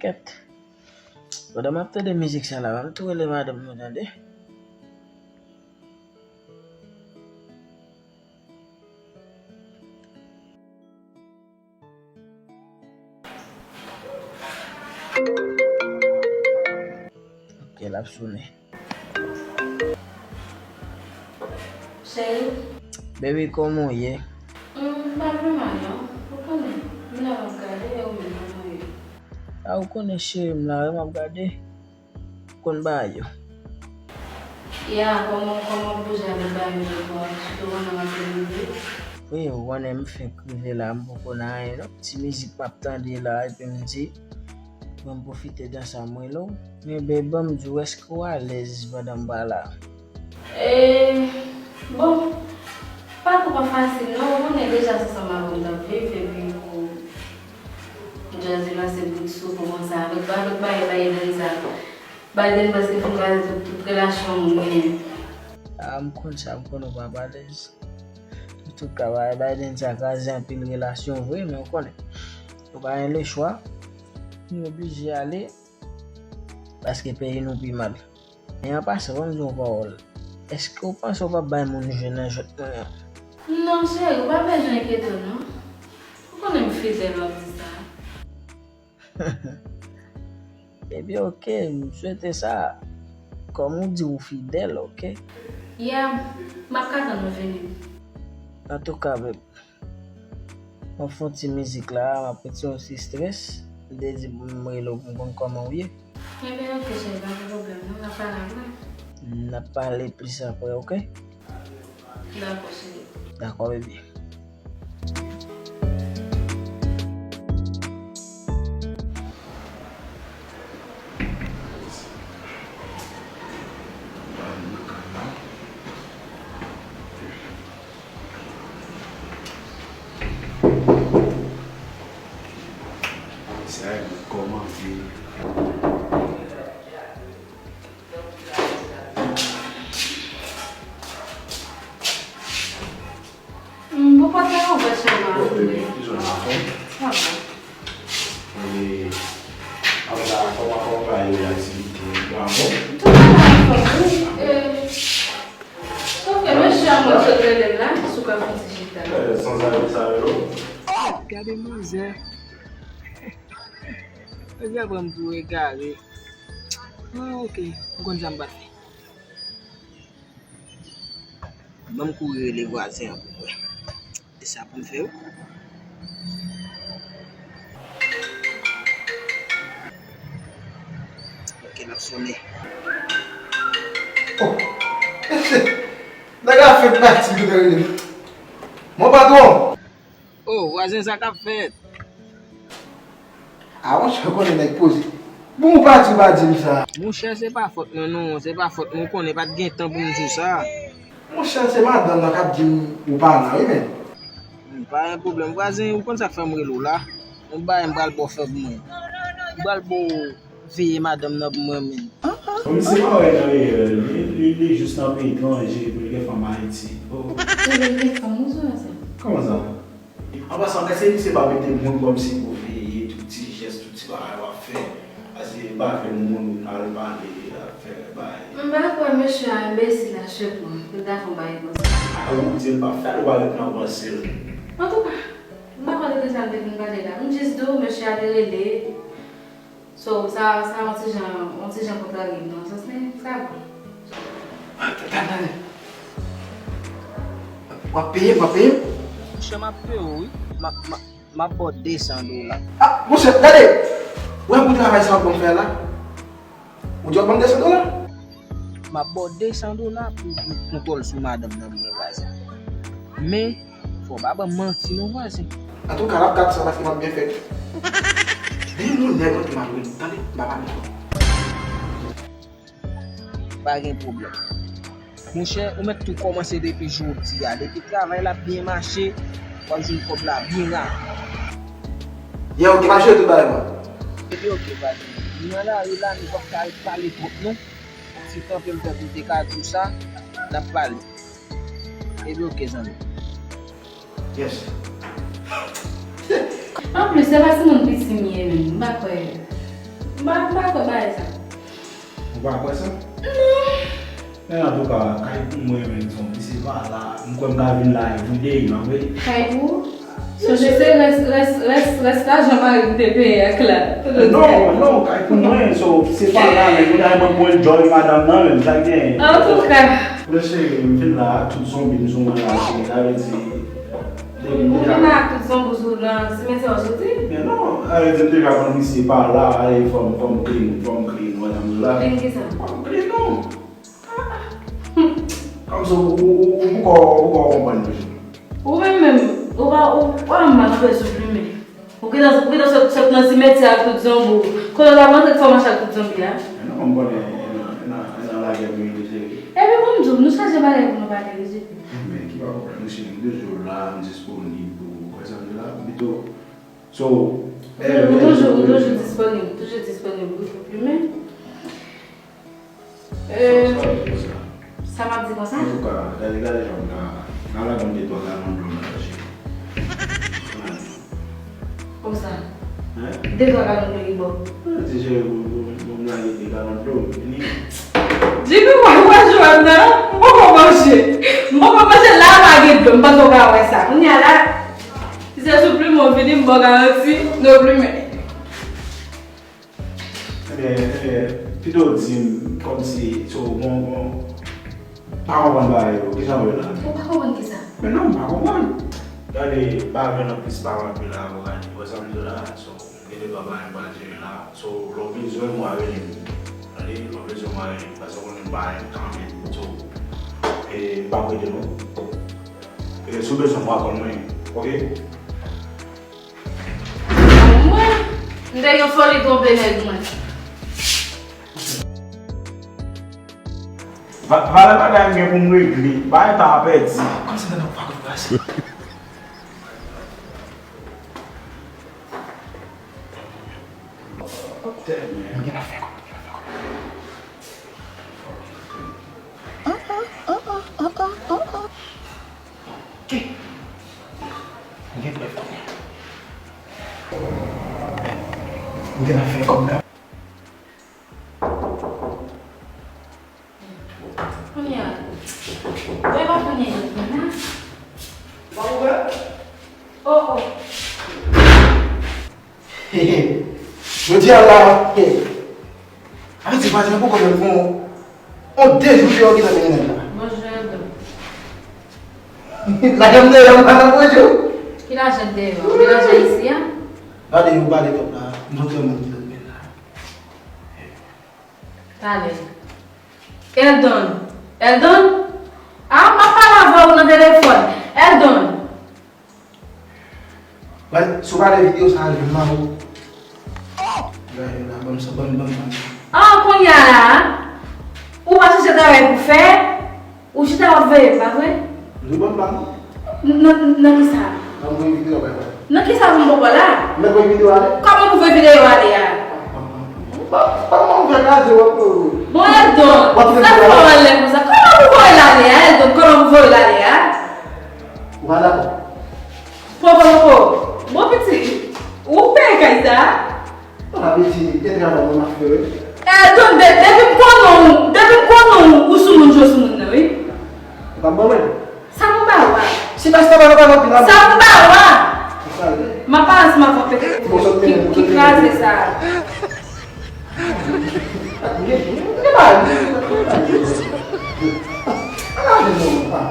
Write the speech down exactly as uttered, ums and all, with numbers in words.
Kèt. Pandan m ap tande mizik sa la, m tou rele madanm mwen tande. Ok, l ap sonnen. Cheri. Baby, kòman w ye? M pa vrèman non. Ou konnen, m la m ap gade, e ou menm, kòman w ye? A, ou konnen, cheri, m la, m ap gade. Konn bagay yo. Ya, kòman, kòman w bouje avèk bagay yo, sitou pandan w ap vini? Wi, ou konnen m fenk rive la, m poko nan anyen non. Ti mizik m ap tande la, epi m di, bon, m pwofite danse a mwen, non. Men, ben, ban m di w, èske w alèz pandan m pa la? E, bon, pa twò fasil, non. Ou konnen deja se ansanm avè w m t ap viv, epi pou djaz li pase bout sou kòmanse avèk, avèk bagay Biden sa. Biden prèske fin kraze tout, tout relasyon moun genyen. A, m konn sa, m konn ou p ap alèz. Antouka, bagay Biden sa kraze anpil relasyon vre, men ou konnen. Ou pa gen lechwa. Nou oblije ale, paske peyi nou pi mal. Men an pasan, ban m di w yon pawòl. Èske w panse w p ap bay moun jwe nan jwèt mwen an? Non, cheri, ou pa bezwen enkyete w, non. Ou konnen m fidèl, w ap di sa. Ebyen, oke, m swete sa. Kòm ou di ou fidèl, oke? Ya, m ap ka tann ou vini. Antouka, babe, m ap fè yon ti mizik la, m ap retire yon ti estrès. M te di pou m rele w pou m konn kòman w ye. Ebyen, oke, cheri, pa gen pwoblèm, non, n ap pale apre. N ap pale plis apre, oke? Dakò, cheri. Dakò, baby. Sa e kòmante. Bon, pòt la ouvè sèlman. Wi, wi, wi. Kizon, anfòm? Sa va. Mwen, apre sa, kòman, kòman bagay yo, aktivite, anfòm? Tout bagay anfòm, wi. E, sòf ke mesye a mwen sot rele m la, si w ka fè yon ti chita. E, sanzave sa yo. Gade manzè. Manzè pran m pou egare. Ah, oke. M konn sa m pral fè. Ban m kouri rele vwazen an pou m wè. E sa pou m fè wi. Ok, l ap sonnen. Oh! Mesye! Nèg la fenk pati, yo te rele m. Mon patwon! Oh, vwazen, sa k ap fèt? A, monchè, ou konnen nèg poze. Bon, ou pati, ou pa di m sa. Monchè, se pa fòt mwen, non. Se pa fòt mwen. Ou konnen, pa t gen tan pou m di w sa. Monchè, se madanm nan k ap di m ou pa la, wi, men. Hmm, pa gen pwoblèm. Vwazen, ou konn sa k fè m rele w la? Yon bagay m pral ba w fè pou mwen. M pral ba w veye madanm nan pou mwen menm. Kòmsi m pa wè nan reyèl, li, li, li jis nan peyi etranje pou l gen fanm Ayiti. Oh. Se li gen fanm ou sou sa? Kòman sa? An pasan, èske misye pa mete moun kòmsi pou veye tout ti jès, tout ti bagay w ap fè? Paske pa fè moun al pale, al fè bagay. M pa kwè mesye a enbesil a chèf mwen, pou l ta fè yon bagay konsa. A, ou di l pa fè l, ou pa ret nan panse l. Antouka, m pa konn de kisa l te vin pale la. M jis di w, mesye a te rele. So, sa, sa yon ti jan, yon ti jan kontrarye m nan sans, men sa bon. Tande, tande. W ap peye m, w ap peye m? Monchè, m ap peye w, wi. M ap, m ap, m ap ba w de san dola. Ah, monchè, gade! Ou wè pou travay sa w ap ban m fè a la? Ou di w ap ban m de san dola? M ap ba w de san dola pou w pran kontwòl sou madanm nan pou mwen, vwazen. Men, fò w pa ban m manti non, vwazen. Antouka, l ap kat san paske m ap byen fèt. Men yon nèg antre m ap rele, tande, m pa pale twòp. Pa gen pwoblèm. Monchè, ou mèt tou kòmanse depi jodi a. Depi travay la ap byen mache, w ap jwenn kòb la byen rapid. Ye, ok, m ap jere tout bagay mwen. Epi ok, vwazen. Nou nan lari la, nou p ap ka ret pale twòp non. Ti kanpe m tankou m te ka di w sa, n ap pale. Epi ok, zanmi. Yes. Anplis, se pa timoun piti m ye menm. M pa kwè. M pa, m pa kwè bagay sa. Ou pa kwè sa? Non. Men antouka, kay pou mwen menm, se yon pis epa la. M kwè m ka vin la everyday, non, wi. Kay pou? Sonje se rès, rès, rès, rès lajan mari m te peye ak la. Non, non, kay pou mwen, so, se pa la, men kounye a mwen pou enjoy madanm nan menm, sa k genyen. Antouka. Mwen cheri, m vin la ak tout zonbi m sou mwen la, cheri, sa vle di, depi m Ou deja vin la ak tout zonbi w sou nan simetyè w soti? Men non, sa vle di m deja konn misye pa la, ale fò m, fò m clean, fò m clean, ou wè sa m di w la? Clean kisa? Fò m clean non. Kòmsi ou, ou, ou, ou poko, ou poko konprann toujou. Ou menm menm, ou pa, ou pa m pa kanpe sou plimen. Ou gentan, ou gentan sot, sot nan simetyè ak tout zonbi w. Kote w t ap rantre k fè w mache ak tout zonbi a? Men non, m konnen, e nan, e nan, e nan lagè pou yo te cheri. Epi pou m di w, nou chaje bagay pou nou pale, wi, J P. Men ki pa pwoblèm, wi, cheri, m toujou la, m disponib pou ou, ou wè sa m di w la, m pito. So, Ou toujou, ou toujou disponib, toujou disponib, wi, pou plimen. Sa, sa, sa. Sa m ap di konsa? Antouka, gade, gade jan m ka, ka lage yon de twa galon dlo nan kachè. Konsa. Hein? De twa galon dlo ki bon. Hein, ti cheri, pou, pou, pou m lage de galon dlo, fini. Jimmy, w ap jwe nan, m poko manje. M poko manje la, pa gen dlo, m panse w ka wè sa. Kounye a la, si se sou plimen w vini, m ba w garanti, no plimen. Ebyen, ebyen, pito di m kòmsi, so, bon, bon, pa konprann bagay yo, kijan w ye la? Ou pa konprann kisa? Men non, m pa konprann. Gade, pa vin nan plis pa anpil la, ou gade, wè sa m di w la, so, gen de twa bagay m pral jere la, so, lè w bezwen m, w a rele m. Tande, lè w bezwen m, w a rele m, paske w konnen m pa renmen kanpe, so, e, m p ap rete non. E, si w bezwen m, w a call mwen, oke? Mwen, m te gen foli twonpe nèg mwen. Va-, valè bagay m gen pou m regle, bagay pa pèdi. Kòmsi nan nan pa konn pase. M gen afè kòm, m gen afè kòm. Ki? M gen prèv kounye a. M gen afè kòm la. Kounye a. Mwen pa konnen li konn la. Ou pa ouvè? Oh, oh. Jodi a la, a vle di vwazen an poko menm fè yon, yon de jou deyò ki nan mennen nèg la. Bonjou, Eldon. Lajan m deyò, m pa nan bonjou. Ki lajan deyò? Ou gen lajan isi a? Gade, ou pale twòp la. M kontre moun ki nan men la. Talè. Eldon. Eldon? Ah, m ap pale avè w nan telefòn. Eldon. Wè, si w pa de videyo sa a, jwenn mari w. Gade la, ban m sa, ban m, ban m, ban m. Ah, kounye a la, ou pa chèche travay pou fè, ou chita w ap veye m, pa vre? Wi, ban m, ban m. N-, nan, nan kisa? Ban m voye videyo a bay la. Nan kisa pou m poko la? Mèt voye videyo ale. Kòman pou voye videyo ale a? Ban m, ban m, ban m fè kraze w ap. Bon, Eldon, sa fè w anlè konsa? Kòman pou voye l ale a, Eldon? Kòman pou voye l ale a? Ou pa dakò? Poko, poko. Bon, pitit, ou peye kay sa a? Bon, pitit, e travay mwen m ap fè, wi. Eh, Eldon, de-, depi m konnen w, depi m konnen w, ou sou moun, jwe sou moun nan, wi. Ou p ap ban mwen? Sa m ba w a? Si pastè pa nan pale anpil la. Sa m ba w a? M ap pale ansanm avè w, pitit, ki, ki kraze sa a. Mwen pa, mwen pa, mwen pa.